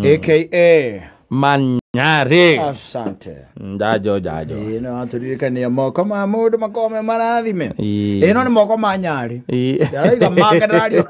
Aka Manyari. Asante. Njajo jajo. No turirikania moko ma mundu makome marathime. Ino ni moko ma Nyari. Ndaraiga make ndario.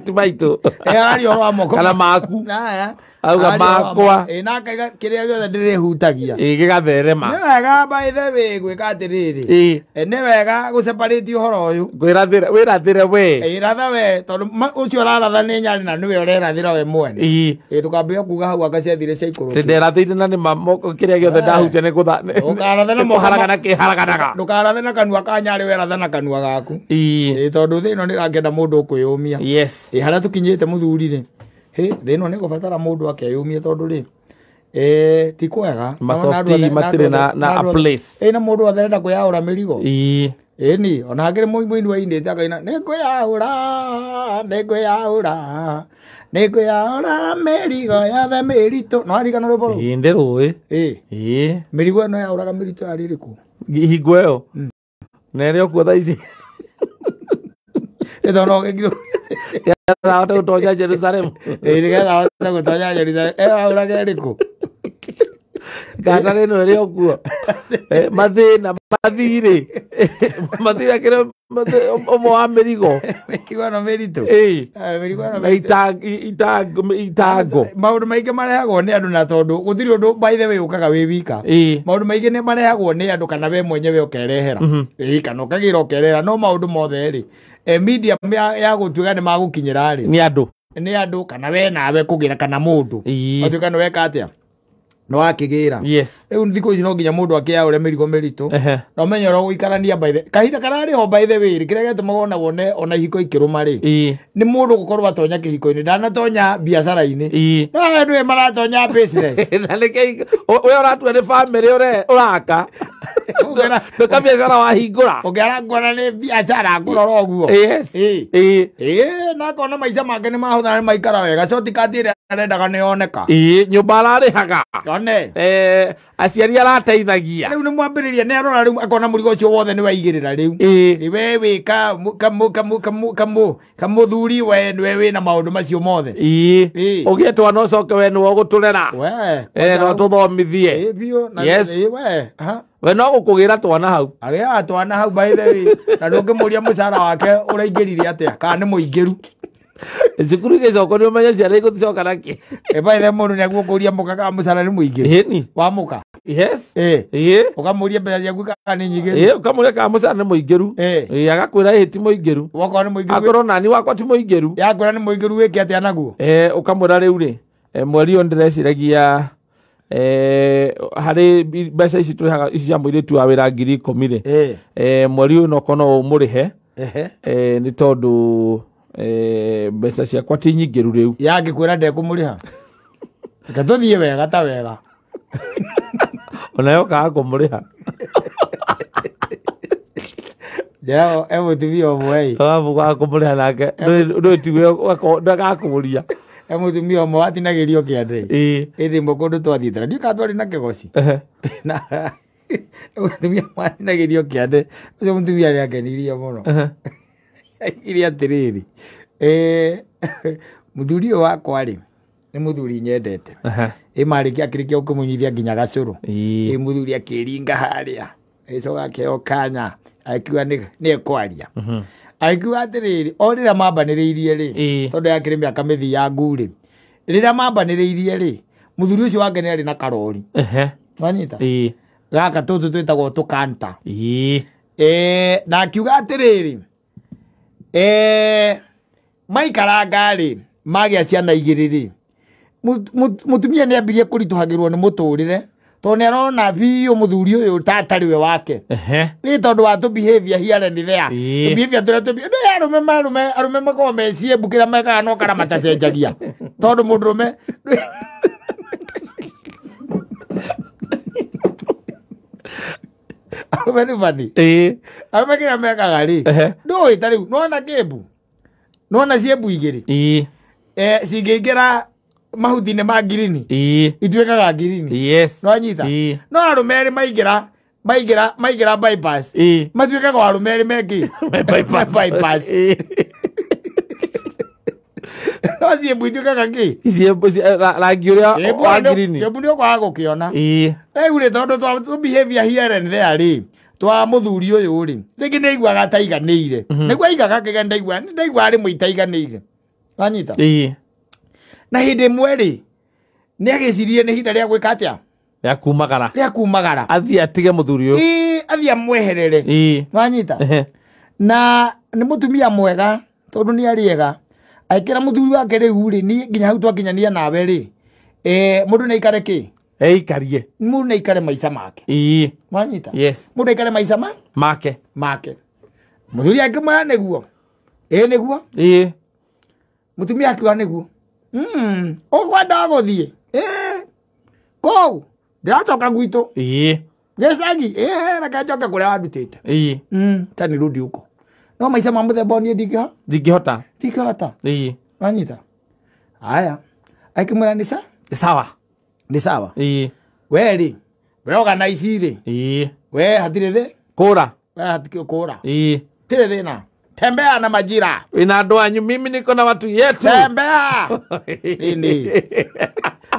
Ti maitu. Arario wa moko. Kana maku. Naya. Auga makwa. Na kaiga kiria giothe ndirihutagia. Gigatherema. Ni wega by the way gwika atiriri. Ni wega gu separate uhoro uyu. Gwirathira wirathire we. Ratha we tondu ucio ũraratha ni Nyari na niwe urerathira we mwene. Tukambia kuga hau anga ciathire cia ikũrũkio. Nderathire na ni moko kiria giothe ndahutia ni gutha. Ukaratha na moko haragana kiharaganaga. Ndukarathe na kanua ka Nyari weratha na kanua gaku. Tondu thi ino ni rakenda mundu ukwiyumia. Yes. Haria tukinyite muthuri ri. He, thi ino ni gubatara mundu akeyumia tondu ri ti kwega. Masofti matire na a place. Na mundu atherenda kwiyaura mirigo. Ni ona hakiri muini wa inite akaina ni ngwiyaura ni ngwiyaura ni ngwiyaura mirigo yothe miritu. No arigana rwimbo rũu? Ĩ ndĩrũĩ. Mirigo ĩno yauraga mĩritũ yarĩ ĩrĩkũ? Hingo ĩyo na ĩrĩa ũkuo thaa ici. Ĩtondũ no ũgĩkirwo. Nĩgetha ahote gũtonya Jerusalem. Nĩgetha ahote gũtonya Jerusalem. Ĩyo yauraga ĩrĩkũ? Ngata ĩno ĩrĩa ũkuo. Mathĩna mathirĩ. Mathirĩ akĩrĩ ũmwe wa mĩrigo. Mĩrigo ĩno mĩritũ. Mĩrigo ĩno mĩritũ. Itango. Maũndũ maingĩ marehagwo nĩ andũ na tondũ gũtirĩ ũndũ by the way ũkaga wĩ wika. Maũndũ maingĩ nĩ marehagwo nĩ andũ kana we mwenyewe ũkerehera. Kana ũkagĩra ũkerehera no maũndũ mothe rĩ. Media ya gũtuĩka nĩ magũkinyĩra rĩ. Nĩ andũ. Nĩ andũ kana we nawe kũgĩra kana mũndũ. Ũtuĩka nĩ weka atĩa? No akigira. Yes. Riu thikũ ici no nginya mũndũ akĩyaũre mĩrigo mĩritũ. Na ũmenye ũrĩa gũikarania by the kahinda kararĩ ho by the way kĩrĩa gĩtũmaga ona wone ona ihiko ikĩrũma rĩ. Nĩ mũndũ gũkorwo atonya kĩhiko-inĩ ndanatonya biacara-inĩ. No andũ maratonya business. Na nĩkĩ we ũratua nĩ family ũraka. Ndũka biacara wahingũra. Ũngĩara nguona nĩ biacara ngũrora ũguo. Yes. Na akona maica make nĩ mahũthana nĩ maikara wega. Shortcut ĩrĩa arendaga nĩ yoneka. Nyũmba ararĩhaga. Aciari arateithagia. Riu nĩ mwambĩrĩria nĩ arora riu akona mũrigo ũcio wothe nĩ waigĩrĩra riu. We wĩ kamũthuri we nĩwe wĩna maũndũ macio mothe. Ũgĩe twana ũcoke we nĩwe ũgũtũrera. No tũthomithie. Yes. We no gũkũgĩra twana hau. Agĩaga twana hau by the way. Na ndũngĩmũria mũcara wake ũraingĩrire atĩa kana nĩ mũingĩru. Cukuru igĩcoka nĩ ũmenye ciana igũticoka nakĩ. By the way mũndũ nĩegũkũria mũka kana mũcara nĩ mũingĩ. Ĩni. Wa mũka. Yes. Ũkamũria mbeca ciaku kana nĩ nyingĩru. Ũkamũria kana mũcara nĩ mũingĩru. Agakwĩra ĩ ti mũingĩru. Wakorwo nĩ mũingĩru. Akorwo nani wakwa ti mũingĩru. Yakwĩra nĩ mũingĩru wĩke atĩa naguo? Ũkamwĩra rĩu rĩ mweri ũyũ ndĩreciragia harĩ mbeca ici tũrĩhaga ici cia mũirĩtu wa wĩra 10,000 rĩ. Mweri ũyũ no korwo no ũmũrĩhe. Nĩ tondũ mbeca ciakwa ti nyingĩru rĩu. Yangĩkwĩra ndekũmũrĩha. Reke tũthiĩ wega ta wega. Ona yokaga kũmũrĩha. Njĩra e mũtumia ũmwe ĩ. Waga kũmũrĩha nake ndũĩ tiwe ndagakũria. E mũtumia ũmwe watinagĩrio kĩande. Ĩndĩ ĩmwe kũndũ twathiĩte na ndiũĩ kana twarĩ na kĩgoci. Na mũtumia ũmwe watinagĩrio kĩande ũcio mũtumia nĩangenirie mũno. Aigire atĩrĩrĩ mũthuri ũyũ wakwa rĩ nĩ mũthuri nyendete. Marĩkia akĩrĩkia gũkĩmũnyuithia nginya gacũrũ. Mũthuri akĩringa harĩa agĩcoka akĩheo kanya akiuga nĩ ekwaria. Akiuga atĩrĩrĩ o rĩrĩa mambanĩrĩirie rĩ tondũ yakĩrĩ mĩaka mĩthiangu rĩ rĩrĩa mambanĩrĩirie rĩ mũthuri ũcio wake nĩ arĩ na karori. Wanyita? Gaka tũtũ twĩtagwo tũkanta. Na akiuga atĩrĩrĩ maikaranga rĩ magĩa ciana igĩrĩ rĩ mũtumia nĩ ambirie kũritũhagĩrwo nĩ mũtũrĩre tondũ nĩ arona biũ mũthuri ũyũ ta atarĩ we wake. Nĩ tondũ wa tũ behavior here and there. Tũ behavior tũrĩa tũ arũme arũme makoragwo me ciembu kĩrĩa mekaga no kana matacenjagia. Tondũ mũndũrũme arũme nĩ bani. Arũme kĩrĩa mekaga rĩ ndũĩ ta rĩu nĩwona kĩmbu nĩwona ciembu igĩrĩ cingĩingĩra mahuti-inĩ ma ngirini ituĩkaga ngirini. Yes. Nĩwanyita? No arũme erĩ maingĩra bypass matuĩkaga arũme erĩ mekĩ bypass. No ciembu ituĩkaga kĩ? Ciembu rangi ũrĩa wa ngirini. Kĩembu nĩ ũkwaga gũkĩona. Ĩĩ. Rĩu rĩ tondũ twa behavior here and there rĩ twa mũthuri ũyũ rĩ rĩngĩ nĩ aiguaga ataiganĩire. Nĩguo aigaga akĩga ndaigua rĩmwe itaiganĩire. Wanyita? Ĩĩ. Na hĩndĩ ĩmwe rĩ nĩ agĩcirie nĩ ihinda rĩa gwĩka atĩa? Rĩa kumagara. Rĩa kumagara. Athiĩ atige mũthuri ũyũ. Ĩĩ, athiĩ amweherere. Ĩĩ. Wanyita? Na nĩ mũtumia mwega tondũ nĩ arĩega. Aikĩra mũthuri wake rĩu rĩ niĩ nginya hau twakinyania nawe rĩ mũndũ nĩ aikare kĩ? Eikarie. Mũndũ nĩ aikare maica make. Ĩĩ. Wanyita? Yes. Mũndũ aikare maica make. Make. Mũthuri akĩmwĩra nĩguo. Ĩĩ nĩguo. Ĩĩ. Mũtumia akiuga nĩguo. Ũkwenda gũthiĩ? Ĩĩ. Kũu ndĩracoka gwitũ. Ĩĩ. Gĩcagi? Ĩĩ, reke njoke kũrĩa wandutĩte. Ĩĩ. Ta nirudi huko. No maica ma mũthemba ũyũ niĩ ndingĩhota. Ndingĩhota. Ĩĩ. Wanyita? Haya. Akĩmwĩra nĩ sawa. Nĩ sawa. Ĩĩ. We rĩ, we organize rĩ. Ĩĩ. We hatirĩ thĩ? Kũra. We hatirĩ kũra. Ĩĩ. Hatirĩ thĩna. Tembea na majira. Wĩna andũ anyu, mimi niko na watu yetu. Tembea. Nini?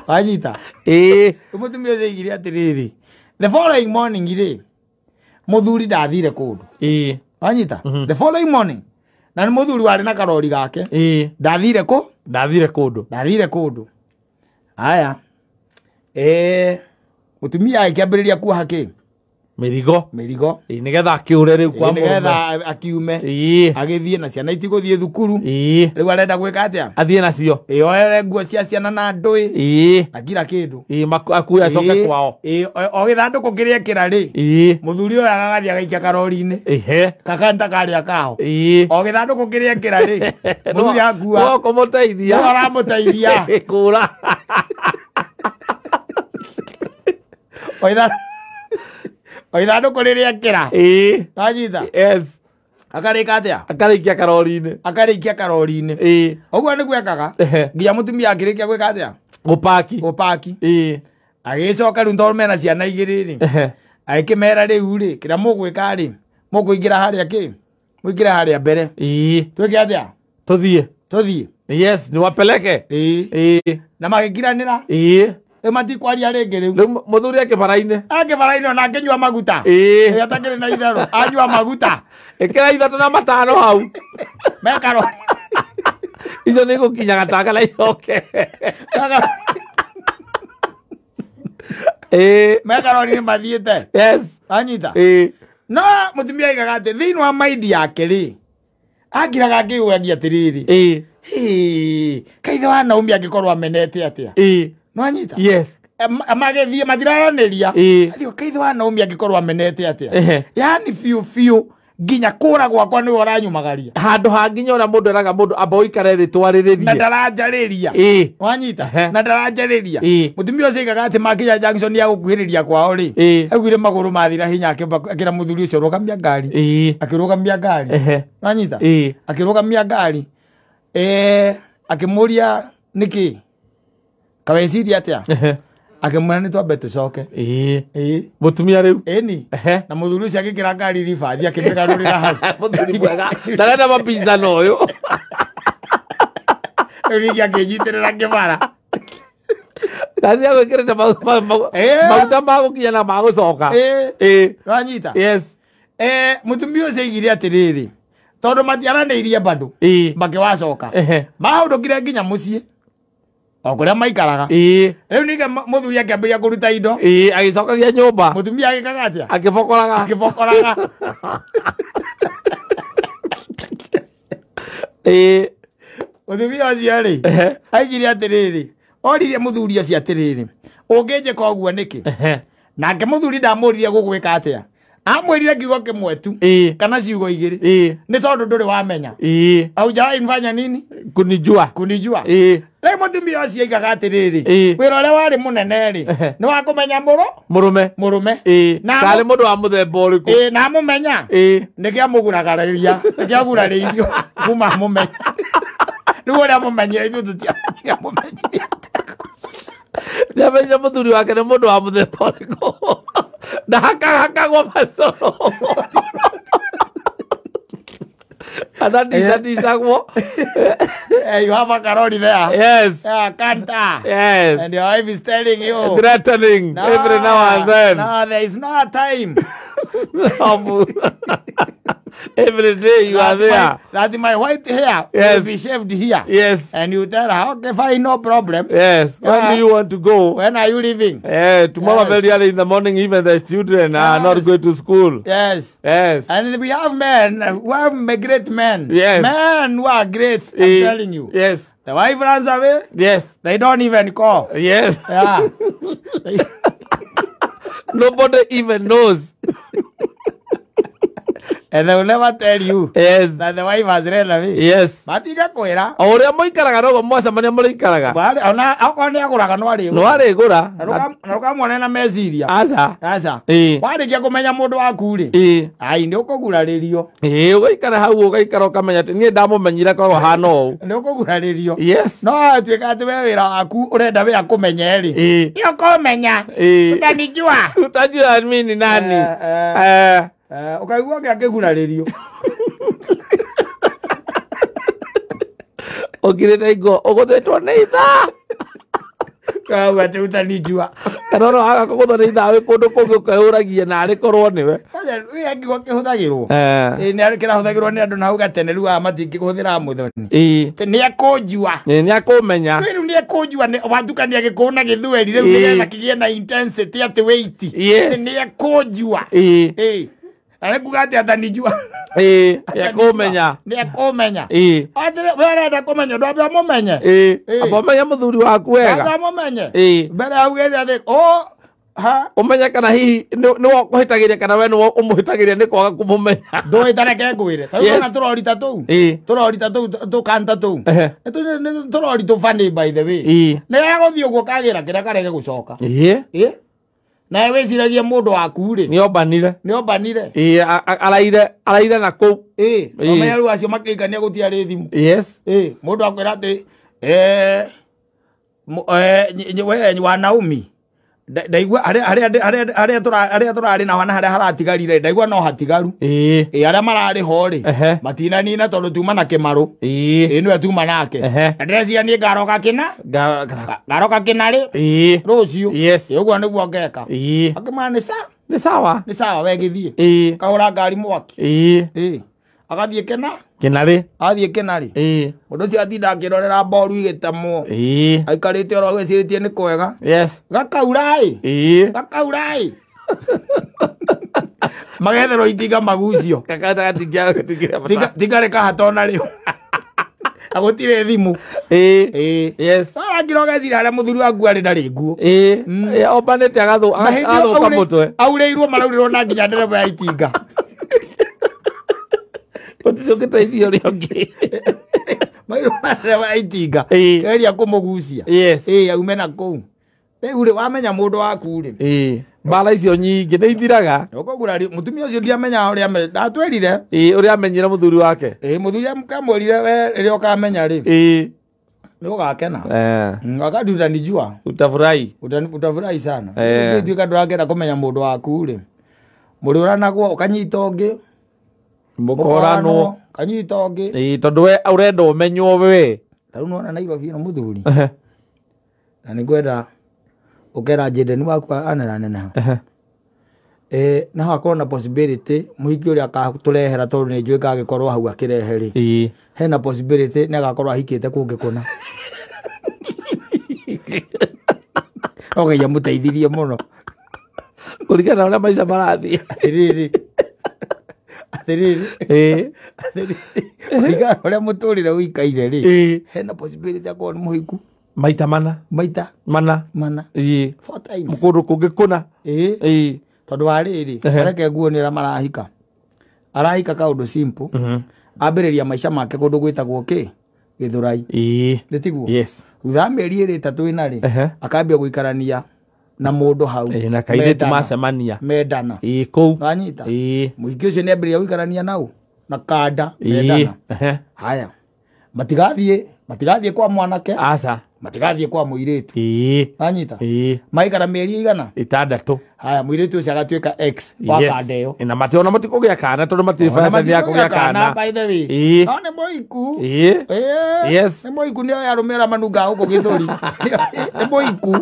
Wanyita? Ĩĩ. Mũtumia ũcio aigire atĩrĩrĩ. The following morning rĩ, mũthuri ndathire kũndũ. Ĩĩ. Wanyita? The following morning. Na nĩ mũthuri warĩ na karori gake. Ĩĩ. Ndathire kũ? Ndathire kũndũ. Ndathire kũndũ. Haya. Mũtumia akĩambĩrĩria kuoha kĩ? Mĩrigo. Mĩrigo. Ĩĩ, nĩgetha akĩũre rĩu kwa mũrũme. Nĩgetha akiume. Ĩĩ. Agĩthiĩ na ciana itigũthiĩ thukuru. Ĩĩ. Rĩu arenda gwĩka atĩa? Athiĩ nacio. Ĩĩ, oere nguo cia ciana na ndũĩ. Ĩĩ. Na kila kĩndũ. Ĩĩ, akue acoke kwao. Ĩĩ, o gĩthandũkũ kĩrĩa ekĩra rĩ. Ĩĩ. Mũthuri ũyũ agathiĩ agaikia karori-inĩ. Ĩhĩ. Kakanta karĩa kao. Ĩĩ. O gĩthandũkũ kĩrĩa ekĩra rĩ. Mũthuri akua. No kũmũteithia. No aramũteithia. Kũra. O ithandũkũ rĩrĩa ekĩra. Ĩĩ. Wanyita? Yes. Akarĩka atĩa? Akarĩikia karori-inĩ. Akarĩikia karori-inĩ. Ĩĩ. Ũguo nĩguo ekaga. Nginya mũtumia akĩrĩkia gwĩka atĩa? Gũpaki. Gũpaki. Ĩĩ. Agĩcoka rĩu tondũ mena ciana igĩrĩ rĩ. Agĩkĩmera rĩu rĩ, kĩrĩa mũgwĩka rĩ, mũkũingĩra harĩa kĩ? Mũingĩre harĩa mbere. Ĩĩ. Twĩke atĩa? Tũthiĩ. Tũthiĩ. Yes, niwapeleke. Ĩĩ. Ĩĩ. Na magĩkiranĩra. Ĩĩ. Rĩu matikwaria rĩngĩ rĩu. Rĩu mũthuri akĩbara-inĩ. Akĩbara-inĩ ona akĩnyua maguta. Ĩĩ. Atakĩrĩ na itherũ, anyua maguta. Ĩkĩra 3 na 5 hau. Mekarori. Icio nĩ igũkinya gatanga na icoke. Ĩĩ. Mekarori nĩ mathiĩte. Yes. Anyita. Ĩĩ. No mũtumia aigaga atĩ thĩinĩ wa maindi yake rĩ, akiraga akĩũragia atĩrĩrĩ. Ĩĩ. Hĩ, kaithe wa Naomi angĩkorwo amenete atĩa? Ĩĩ. Nwanyita? Yes. Magĩthiĩ matiraranĩria. Ĩĩ. Athiĩ kaithe wa Naomi angĩkorwo amenete atĩa? Ehe. Yaani biũ biũ nginya kũra gwakwa nĩwe ũranyumagaria. Handũ ha nginya ũrĩa mũndũ eraga mũndũ amba ũikare thĩ twarĩrĩrie. Na ndaranjarĩria. Ĩĩ. Wanyita? Na ndaranjarĩria. Ĩĩ. Mũtumia ũcio aigaga atĩ makinya junction ya gũkuhĩrĩria kwao rĩ. Ĩĩ. Aiguire magũrũ mathira hinya akĩra mũthuri ũcio rũgamia ngari. Ĩĩ. Akĩrũgamia ngari. Ehe. Wanyita? Ĩĩ. Akĩrũgamia ngari. Akĩmũria nĩkĩ? Kaweciria atĩa? Akĩmwĩra nĩ twambe tũcoke. Ĩĩ. Ĩĩ. Mũtumia rĩu? Ĩni. Na mũthuri ũcio agĩkĩra ngari ribathi akĩmĩgarũrĩra hau. Mũthuri mwega. Ndarenda mapizza na ũyũ. Rĩu ningĩ akĩnyitĩrĩra kĩbara. Ngari agwĩkĩrĩte maguta ma gũkinya na ma gũcoka. Ĩĩ. Wanyita? Yes. Mũtumia ũcio aigire atĩrĩrĩ, tondũ matiaranĩirie bado. Ĩĩ. Makĩwacoka. Mahũndũkire nginya mũciĩ. O kũrĩa maikaraga. Ĩĩ. Rĩu ningĩ mũthuri akĩambĩrĩria kũruta indo. Ĩĩ, agĩcokagia nyũmba. Mũtumia agĩkaga atĩa? Akĩbokoraga. Akĩbokoraga. Ĩĩ. Mũtumia ũcio rĩ, aigire atĩrĩrĩ, oririe mũthuri ũcio atĩrĩrĩ, ũngĩnjĩka ũguo nĩkĩ? Nake mũthuri ndamũririe gũgwĩka atĩa. Amwĩrire kiugo kĩmwe tu. Kana ciugo igĩrĩ. Nĩ tondũ ndũrĩ wamenya. Haujawahi nifanya nini? Kunijua. Kunijua. Rĩu mũtumia ũcio aigaga atĩrĩrĩ, wĩra ũrĩa warĩ mũnene rĩ, nĩ wa kũmenya mũrũme. Mũrũme. Karĩ mũndũ wa mũthemba ũrĩkũ? Na amũmenya. Nĩkĩo amũguragaragia, nĩkĩo agurarĩirio kuma amũmenya. Rĩu ũrĩa amũmenyire ithuĩ tũtiamũmenyire. Nĩamenyire mũthuri wake nĩ mũndũ wa mũthemba ũrĩkũ. Na hakahakagwo macoro. Anatisagwo. You have a karori there. Yes. Yeah, kanta. Yes. And your wife is telling you. Threatening no, every now and then. No, there is no time. Every day you are there. That my white hair yes. will be shaved here. Yes. And you tell her, okay, fine, no problem. Yes. Yeah. When do you want to go? When are you leaving? Yeah, tomorrow yes. very early in the morning, even the children yes. are not going to school. Yes. Yes. And we have men, we have great men. Yes. Men who are great, I'm telling you. Yes. The wife runs away. Yes. They don't even call. Yes. Yeah. Nobody even knows. And they will never tell you yes. that the wife has run away. Yes. Matiga kwira. O uria muikaraga noguo mwacemania murikaraga. Ona akorwo ni aguraga no arigura. No arigura. Na rukamwona na meciria. Aca. Aca. Warikia kumenya mundu waku ri. Ai ni ukuguraririo. Ugaikara hau ugaikara ukamenya ati nie ndamumenyire korwo hana ũũ. Ni ukuguraririo. Yes. No atuika ati we wira waku urenda we akumenye ri. Ni ukumenya. Utanijua. Utajua mimi ni nani. Ukaigua ngĩakĩgurarĩrio. Ũkirĩte ingo ũgũthĩtwo nĩ ithaa. Kauga atĩ ũtanijua. Kana ona waga kũgũthwo nĩ ithaa wĩ kũndũ kũngĩ ũkeyũragia narĩ korwo nĩwe. Kwanza wĩ kiugo kĩhũthagĩrwo. Ĩĩ nĩ kĩrahũthagĩrwo nĩ andũ na hau gatene rĩu aya matingĩkũhũthĩra mũthoni. Ĩĩ. Nĩ ekũnjua. Ĩĩ nĩ akũmenya. Rĩu nĩ ekũnjua watukania gĩkũyũ na gĩthweri rĩu nĩgetha kĩgĩe na intensity atĩ weight. Yes. Nĩ ekũnjua. Ĩĩ. Ĩĩ. Arekuga ati atanijua. Ĩĩ, nĩekũmenya. Nĩekũmenya. Ĩĩ. Atĩ we ũrenda kũmenya ũndũ ambe amũmenye. Ĩĩ. Amba ũmenye mũthuri waku wega. Amba amũmenye. Ĩĩ. Mbere augĩte atĩ o ha ũmenye kana hihi nĩwe ũkũhĩtagĩria kana we nĩwe ũmũhĩtagĩria nĩ kwaga kũmũmenya. Ndũĩ ta reke ngwĩre. Ta rĩu ona tũrori ta tũu. Ĩĩ. Tũrori ta tũu tũkanta tũu. Nĩ tũrori tũ funny by the way. Ĩĩ. Nĩ gagũthiĩ ũguo kagĩra kĩrĩa karege gũcoka. Ĩĩ. Ĩĩ. Na wĩciragie mũndũ waku rĩ. Nĩombanire. Nĩombanire. Ĩĩ araire na kũu. Ĩĩ. Ũmenye rĩu acio makĩikania gũtiarĩ thimũ. Yes. Ĩĩ mũndũ akwĩra atĩ we wa Naomi ndaigua harĩa tũrarĩ na harĩa haratigarire ndaigua no hatigaru. Ĩĩ. Ĩĩ arĩa mararĩ ho rĩ matinanina tondũ tuma na Kĩmarũ. Ĩĩ. Ĩĩ nĩwe tuma nake. Na ndĩreciria niĩ ngaroka kĩna. Ngaroka kĩna rĩ. Ĩĩ. Rũciũ. Yes. Ĩĩ ũguo nĩguo ngeka. Ĩĩ. Akĩmana nĩ sawa. Nĩ sawa. Nĩ sawa we gĩthiĩ. Ĩĩ. Kahũra ngari mwaki. Ĩĩ. Ĩĩ. Agathiĩ kĩna. Kĩnarĩ. Athiĩ kĩnarĩ. Ĩĩ. Mũndũ ũcio atinda akĩrorera mboru igĩtemwo. Ĩĩ. Aikarĩte oro gwĩcirĩtie nĩ kwega. Yes. Gakaura ĩ. Ĩĩ. Gakaura ĩ. Magetherwo itinga magucio. Tiga rĩkahata ona rĩo. Na gũtirĩ thimũ. Ĩĩ. Ĩĩ. Yes. Arangira ũgeciria harĩa mũthuri waku arĩ ndarĩ nguo. Ĩĩ. Ombanĩte agathũka mũtwe. Aurĩirwo maraurĩrwo na nginya ndereba ya itinga. Gũtirĩ ũngĩteithia ũrĩa ũngĩ. Mairwo na ndereba ya itinga. Geria kũmũgucia. Yes. Ĩĩ aume na kũu. Rĩu rĩ wamenya mũndũ waku rĩ. Ĩĩ. Mbara icio nyingĩ nĩ ithiraga. Ũkũgura mũtumia ũcio ndiamenya ũrĩa ndatwĩrire. Ĩĩ ũrĩa amenyire mũthuri wake. Ĩĩ mũthuri akamwĩrire we rĩrĩa ũkamenya rĩ. Ĩĩ. Nĩ ũgakena. Wakati utanijua. Utafurahi. Utafurahi sana. Ũngĩtuĩka ndũrakenda kũmenya mũndũ waku rĩ. Mũrĩũranagwo ũkanyita ũngĩ. Mũkoranwo. Kanyita ũngĩ. Ĩĩ tondũ we ũrenda ũmenywo we. Ta rĩu nĩwona Nairobi ĩno mũthuri. Na nĩngwenda ũkera Jaden waku anenaneneha. No hakorwo na possibility mũhiki ũrĩa agatũrehera tondũ nĩ njũĩ ngagĩkorwo hau akĩrehe rĩ. Ĩĩ. Hena possibility nĩ agakorwo ahikĩte kũngĩ kũna. Ogeia mũteithirie mũno. Kũringana na ũrĩa maica marathiĩ. Atĩrĩrĩ. Atĩrĩrĩ. Ĩĩ. Atĩrĩrĩ. Kũringana na ũrĩa mũtũrĩre ũikaire rĩ. Ĩĩ. Hena possibility akorwo nĩ mũhiku. Maita mana. Maita. Mana. Mana. Ĩĩ. 4 times. Kũndũ kũngĩ kũna. Ĩĩ. Ĩĩ. Tondũ wa rĩrĩ, reke nguo nĩ ũrĩa marahika. Arahika kaũndũ simple. Ambĩrĩria maica make kũndũ gwĩtagwo kĩ? Gĩthũrai. Ĩĩ. Nĩ tiguo? Yes. Thutha wa mĩeri ĩrĩ ĩtatũ ĩna rĩ, akambia gũikarania na mũndũ hau. Ĩĩ na kairĩtu macemania. Mendana. Ĩĩ kũu. Wanyita? Ĩĩ. Mũhiki ũcio nĩ ambĩrĩria gũikarania nau na kanda mendana. Ĩĩ. Haya. Matigathiĩ kwa mwanake. Aca. Matigathiĩ kwa mũirĩtu. Ĩĩ. Anyita. Ĩĩ. Maikara mĩeri igana? 6. Haya, mũirĩtu ũcio agatuĩka ex wa kanda ĩyo. Na mati ona matikũgĩa kana tondũ matirĩ baca ya kũgĩa kana. By the way. Ĩĩ. No nĩ mũiku. Ĩĩ. Ĩĩ. Yes. Nĩ mũiku nĩ oya arũme arĩa manungaga gũkũ gĩthũri. Nĩ mũiku.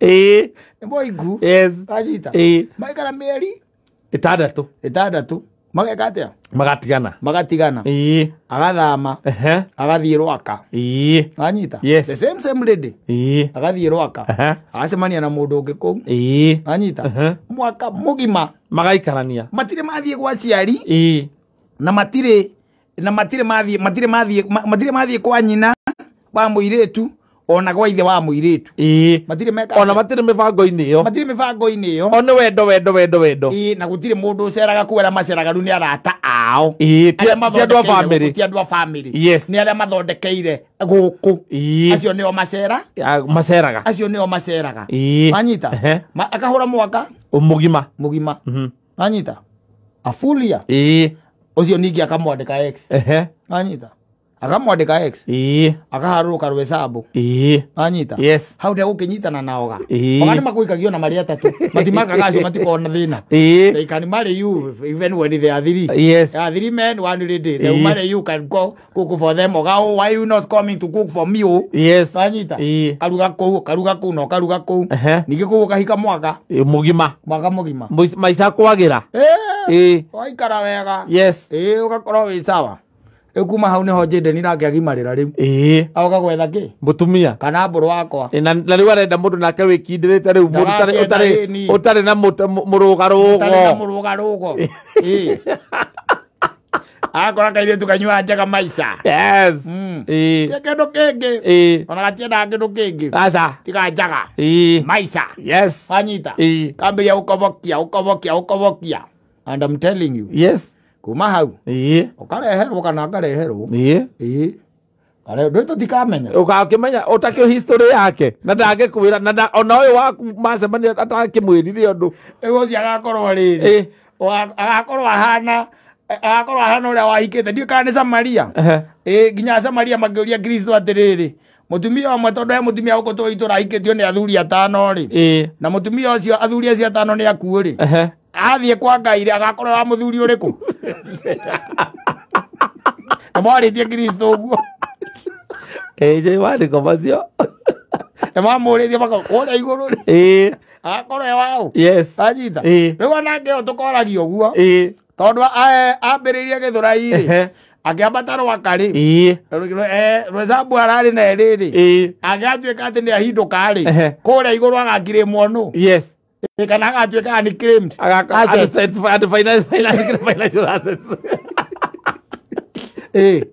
Ĩĩ. Nĩ mũiku. Yes. Anyita. Ĩĩ. Maikara mĩeri 6. 6. Mageka atĩa? Magatigana. Magatigana. Ĩĩ. Agathama. Ehe. Agathiĩ Rwaka. Ĩĩ. Anyita. Yes. The same lady. Ĩĩ. Agathiĩ Rwaka. Ehe. Agacemania na mũndũ ũngĩ kũu. Ĩĩ. Anyita. Ehe. Mwaka mũgima. Magaikarania. Matirĩ mathiĩ gwa aciari. Ĩĩ. Na matirĩ mathiĩ kwa nyina wa mũirĩtu ona gwa ithe wa mũirĩtu. Ĩĩ. Matirĩ meka. Ona matirĩ mĩbango-inĩ ĩyo. Matirĩ mĩbango-inĩ ĩyo. O nĩ wendo wendo wendo wendo. Ĩĩ, na gũtirĩ mũndũ ũceraga kũu, arĩa maceraga rĩu nĩ arata ao. Ĩĩ, ti andũ a family. Ti andũ a family. Yes. Nĩ arĩa mathondekeire gũkũ. Ĩĩ. Acio nĩo macera. Maceraga. Acio nĩo maceraga. Ĩĩ. Anyita. Akahũra mwaka mũgima. Mũgima. Anyita. Afulia. Ĩĩ. Ũcio ningĩ akamwandĩka ex. Ehe. Anyita. Akamwandĩka ex. Ĩĩ. Akaharũrũka rwecambo. Ĩĩ. Anyita. Yes. Hau ndegũkĩnyitana na oga. Ĩĩ. Oga nĩmakũikagio na marĩ atatũ. Matimakaga acio matikoragwo na thĩna. Ĩĩ. They can marry you even when they are three. Yes. They are three men, one lady. They will marry you, can go cook for them. Oga, oh, why you not coming to cook for me? Oh? Yes. Anyita. Ĩĩ. Karuga kũu, karuga kũu, no karuga kũu. Ehe. Ningĩ kũu ũkahika mwaka. Mũgima. Mwaka mũgima. Maica kwagĩra. Ĩĩ. Waikara wega. Yes. Ĩĩ, ũgakorwo wĩ sawa. Rĩu kuma hau nĩho Jaden nake agimarĩra rĩu. Ĩĩ. Agoka gwetha kĩ? Mũtumia. Kana mbũrũ wakwa. Na rĩu arenda mũndũ nake wĩkindĩrĩte rĩu mũndũ ũtarĩ na mũrũgarũgo. Ũtarĩ na mũrũgarũgo. Ĩĩ. Akora kairĩtu kanyuaga njega maica. Yes. Ĩĩ. Ti kĩndũ kĩngĩ. Ĩĩ. Ona gatiendaga kĩndũ kĩngĩ. Aca. Tiga njaga. Ĩĩ. Maica. Yes. Wanyita. Ĩĩ. Kambĩrĩria gũkobokia, ũkobokia, ũkobokia. And I'm telling you. Yes. Kuma hau. Ĩĩ. Ũkareherwo kana akareherwo. Ĩĩ. Ĩĩ. Kare ndũ tũtikamenya. Ũgakĩmenya ũtakĩo history yake na ndangĩkwĩra na ona ũyũ waku macemania atakĩmwĩrire ũndũ. Rĩu ũcio agakorwo rĩrĩ. Agakorwo ahana ũrĩa wahikĩte. Ndiũĩ kana nĩ Samaria. Ĩĩ, nginya Samaria makĩũria Kristo atĩrĩrĩ. Mũtumia ũmwe tondũ he mũtumia gũkũ tũĩ tũrahikĩtio nĩ athuri atano rĩ. Ĩĩ. Na mũtumia ũcio athuri acio atano nĩ akuũ rĩ. Athiĩ kwa Ngai rĩ agakorwo wa mũthuri ũrĩkũ? Na mwarĩtie Kristo ũguo. Ĩĩ, njũĩ maandĩko macio. Na mamũrĩtie kũrĩa igũrũ rĩ. Ĩĩ. Agakorwo e waũ. Yes. Anyita. Ĩĩ. Rĩu onake ũyũ tũkoragia ũguo. Ĩĩ. Tondũ ambĩrĩirie Gĩthũrai rĩ. Akĩambata Rwaka rĩ. Ĩĩ. Rwecambu ararĩ na ĩrĩ rĩ. Ĩĩ. Agĩatuĩka atĩ nĩ ahindũka rĩ. Kũrĩa igũrũ agakirĩmwo nũ. Yes. Kana agatuĩka nĩ claimed. Assets. Financial assets. Ĩĩ.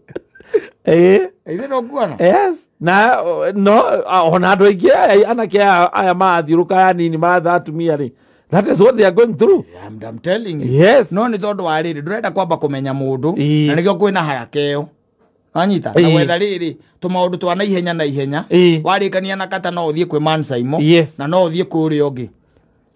Ĩĩ. Ithe ndũkuona? Yes. Na no ona andũ aingĩ anake aya marathiũrũka aya nini maratha atumia rĩ. That is what they are going through. I'm telling you. Yes. No nĩ tondũ wa rĩrĩ ndũrenda kwamba kũmenya mũndũ na nĩkĩo kwĩna haraka ĩyo. Anyita. Na gwetha rĩrĩ tũmaũndũ twa na ihenya na ihenya. Warĩkania na kata no ũthiĩ kwĩ Man Saimo. Yes. Na no ũthiĩ kũrĩa ũngĩ.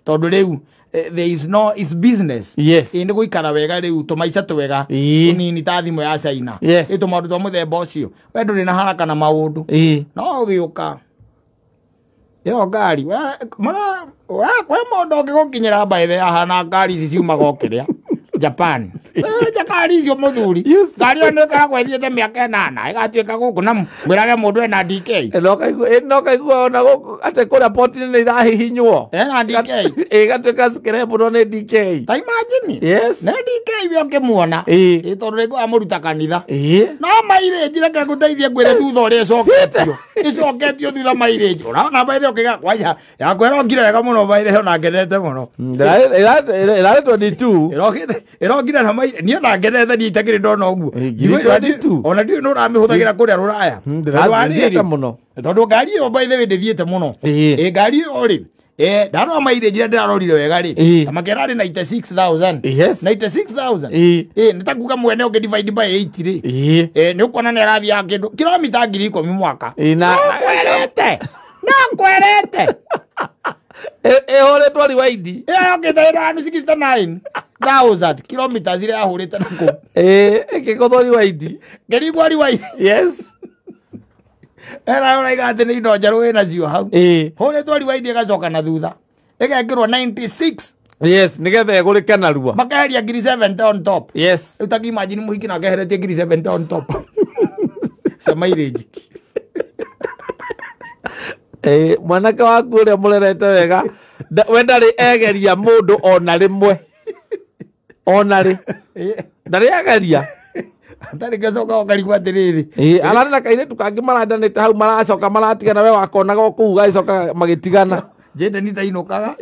Tondũ rĩu there is no, it's business. Yes. Ĩĩ nĩ gũikara wega rĩu tũmaica twega tũnini ta thimũ ya China. Yes. Ĩ tũmaũndũ twa mũthemba ũcio. We ndũrĩ na haraka na maũndũ. Ĩĩ. No ũgĩũka. Ĩyo ngari we mũndũ ũngĩgũkinyĩra mbaithe ahana ngari ici ciumaga o kĩrĩa Japan. Ngari icio mũthuri. Ngari ĩyo nĩ ĩkoragwo ĩthiĩte mĩaka 8 ĩgatuĩka gũkũ na mwĩrage mũndũ ena DK. No kaigua ona gũkũ atĩ kũrĩa poti-inĩ nĩ irahihinywo. Ena DK. Ĩgatuĩka scrap no nĩ DK. Ta imagine. Yes. Nĩ DK we ũngĩmuona. Ĩĩ. Tondũ rĩngĩ amũruta kanitha. Ĩĩ. No mileage reke ngũteithie ngwĩre thutha ũrĩa ĩcoketio. Ĩcoketio thutha mileage. Ũraona baithe ũkĩga kwanja yakwa ĩrongire wega mũno baithe ona ngenete mũno. Ĩrarĩ 22. Ĩrokĩte ĩrongire na mileage niĩ ona ngenete niĩ itakĩrĩ ndona ũguo. Ona ndiũĩ nĩ ũramĩhũthagĩra kũrĩa rũraya. Ndĩrathiĩte mũno. Tondũ ngari ĩyo by the way ndĩthiĩte mũno. Ĩ ngari ĩyo rĩ ndarora mileage ĩrĩa ndĩrarorire wega rĩ makĩra rĩ 96,000. Yes. 96,000. Ĩ nĩ ta kuga mwene ũngĩ divide by 8 rĩ. Nĩ ũkuona nĩ arathiaga kĩndũ kilomita 10,000 mwaka. Na kwĩrĩte. No ngwĩrĩte. Ĩhũrĩtwo rewind. Ĩyo yokĩte 869,000 kilometers iria yahũrĩte na kũu. Ĩkĩgũthwo rewind. Ngĩringwo rewind. Yes. Era ũraiga atĩ nĩ indo njerũ wĩnacio hau. Hũrĩtwo rewind ĩgacoka na thutha. Ĩgekĩrwo 96. Yes, nĩgetha ĩgũrĩke narua. Makeheria ngiri 70 on top. Yes. Rĩu ta imagine mũhiki nake eheretie ngiri 70 on top. Cia mileage. Mwanake waku ũrĩa mũrerete wega we ndarĩ egeria mũndũ ona rĩmwe. Ona rĩ. Ndarĩ egeria. Atarĩ gĩcoka ũkarigwo atĩrĩrĩ. Ararĩ na kairĩtu kangĩ marandanĩte hau maracoka maratigana we wakonaga o kũu gagĩcoka magĩtigana. Jende ni ndainũkaga.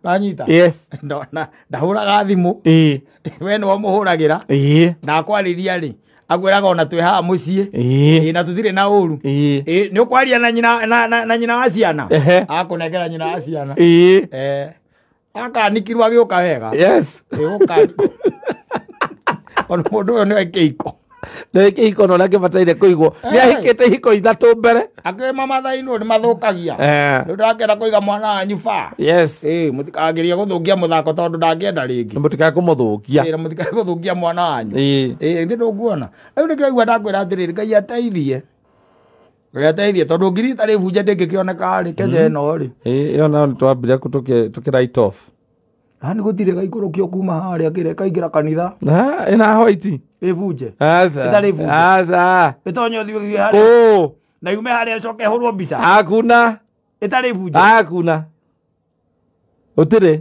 Wanyita? Yes. Ndahũraga thimũ. We nĩwe ũmũhũragĩra. Na akwarĩria rĩ akwĩraga ona twĩ haha mũciĩ. Na tũtirĩ na ũru. Nĩ ũkwaria na nyina na nyina wa ciana. Akũnengera nyina wa ciana. Akanikirwo agĩũka wega. Yes. Ũkanikwo. Ona mũndũ ũyũ nĩwe kĩiko. Nĩwe kĩiko na ũrĩa kĩbataire kũigwo. Nĩ ahikĩte ihiko ithatũ mbere. Akĩũĩ mamathainwo nĩ mathũkagia. Rĩu ndakĩenda kũiga mwana wanyu ba. Yes. Mũtikagerie gũthũkia mũthako tondũ ndangĩenda rĩngĩ. Mũtikae kũmũthũkia. Mũtikae gũthũkia mwana wanyu. Ithĩ ndũkuona. Rĩu nĩkĩo aigua ndakwĩra atĩrĩrĩ Ngai ateithie. Ngai ateithie tondũ ngiri itarĩ bunje ndĩngĩkĩoneka rĩ Kenya ĩno rĩ. Ĩyo nayo nĩtwambire tũkĩ write off. Yaani gũtirĩ gaikũrũkio kuma harĩa kĩrĩa kaingĩra kanitha. Ĩna white. Ĩbunje. Aca. Ĩtarĩ bunje. Aca. Ĩtonye ũthiĩ harĩa. Kũ. Na yume harĩa ĩcoke ĩhũrwo mbica. Hakuna. Ĩtarĩ bunje. Hakuna. Gũtirĩ.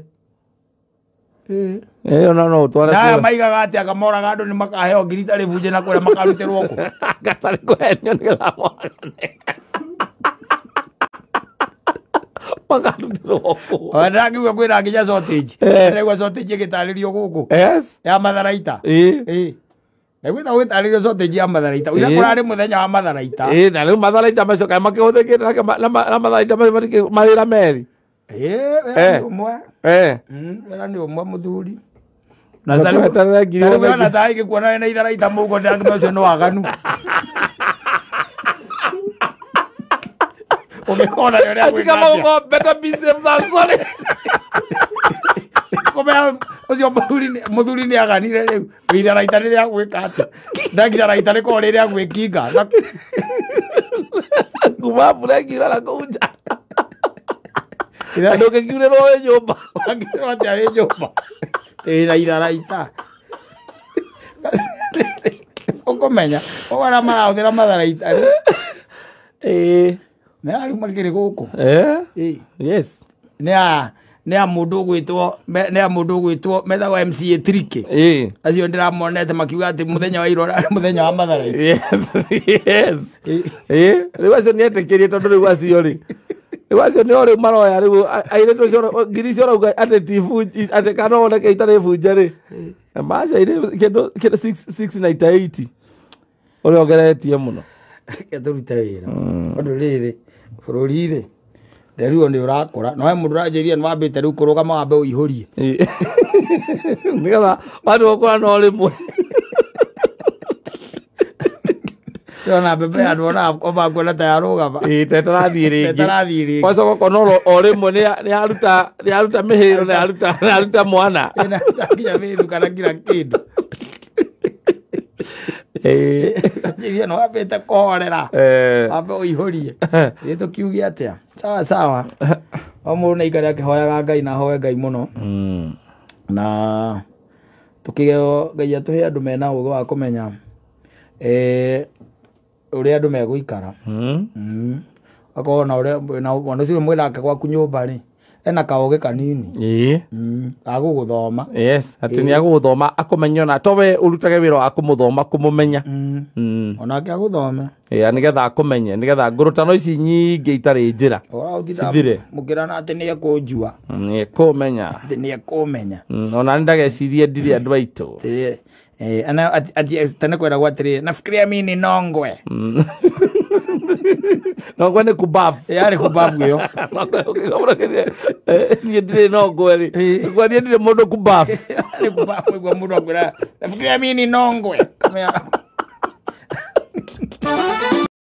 Ĩyo no ũtware. Na maigaga atĩ akamoraga andũ nĩ makaheo ngiri itarĩ bunje na kũrĩa makarutĩrwo kũ. Gatarĩ kũhenio nĩgetha moragane. Makarutĩrwo kũ. Ona ndĩrakiuga kwĩna nginya shortage. Ndĩraigua shortage ĩgĩtarĩrio gũkũ. Yes. Ya matharaita. Na gwĩta gwĩtarĩrio shortage ya matharaita. Ũira kũrarĩ mũthenya wa matharaita. Na rĩu matharaita macio kaĩ makĩhũthĩkĩte na matharaita macio mawĩra merĩ. Wĩra nĩ ũmwe. Wĩra nĩ ũmwe mũthuri. Na tarĩu ona ta ingĩkuona wĩna itharaita mũhuko ndĩrakĩmenya ũcio nĩ waganu. Ũngĩkona nĩ ũrĩa gwĩka atĩa. Better be safe than sorry. Kũmenya ũcio mũthuri nĩ aganire rĩu. Itharaita nĩ rĩa gwĩka atĩa. Ndangitharaita rĩkoragwo rĩ rĩa gwĩkinga. Kuma mbura ĩngiura na kũu nja. Ndũngĩkiurĩrwo wĩ nyũmba. Wangĩrwo atĩa wĩ nyũmba. Ĩna itharaita. Ũkũmenya. Ũguo arĩa marahũthĩra matharaita rĩ. Nĩ arĩa makĩrĩ gũkũ. Yes. Nĩ a mũndũ ũgwĩtwo nĩ a mũndũ ũgwĩtwo metagwo MCA Tricky. Acio ndĩramonete makiuga atĩ mũthenya wa ira ũrarĩ mũthenya wa matharaita. Yes. Yes. Rĩu acio nĩ etĩkĩrie tondũ rĩu acio rĩ. Rĩu acio nĩo rĩu maroya rĩu airĩtu acio ngiri icio ũrauga atĩ ti bunje atĩ kana woneke itarĩ bunje rĩ. Macaire kĩndũ 698 ũrĩa ongeretie mũno. Reke tũrute wĩra. Tondũ rĩrĩ bũrũri rĩ nderuo nĩ ũrakũra. No he mũndũ ũranjĩrire nĩ wambĩte rĩu kũrũgama wambe ũihũrie. Nĩgetha wandũ gũkũra no rĩmwe. Ona mbembe ya andũ ona ũmakuona ta yarũgama. Ta ĩtarathiĩ rĩngĩ. Ĩtarathiĩ rĩngĩ. Wacoka ũkona o rĩmwe nĩ yaruta mĩhĩro na yaruta mwana. Ĩnaruta nginya mĩthu kana nginya kĩndũ. Njĩrire nĩ wambĩte kũhorera. Wambe ũihũrie. Ĩ tũkiuge atĩa? Sawa sawa. O mũndũ nĩ aikare akĩhoyaga Ngai na ahoe Ngai mũno. Na tũkĩgeo Ngai atũhe andũ mena ũũgĩ wa kũmenya ũrĩa andũ megũikara. Akorwo na ũrĩa na mwana ũcio mwĩnake gwaku nyũmba rĩ ena kaũgĩ kanini. Agũgũthoma. Yes, atĩ nĩ agũgũthoma akũmenye ona to we ũrutage wĩra wa kũmũthoma kũmũmenya. Onake agũthome. Nĩgetha akũmenye nĩgetha ngũrũtano ici nyingĩ itarĩ njĩra. Cithire. Mũkĩrana atĩ nĩ ekũnjua. Nĩ ekũmenya. Atĩ nĩ ekũmenya. Ona nĩ ndagecirie ndirĩ andũ aitũ. Ana tena kwĩragwo atĩrĩ nafikiria mimi ni nongwe. Nongwe nĩ kubafu. Yarĩ kubafu ĩyo. Niĩ ndirĩ nongwe rĩ. Niĩ ndirĩ mũndũ kubafu. Yarĩ kubafu ĩguo mũndũ akwĩra nafikiria mimi ni nongwe.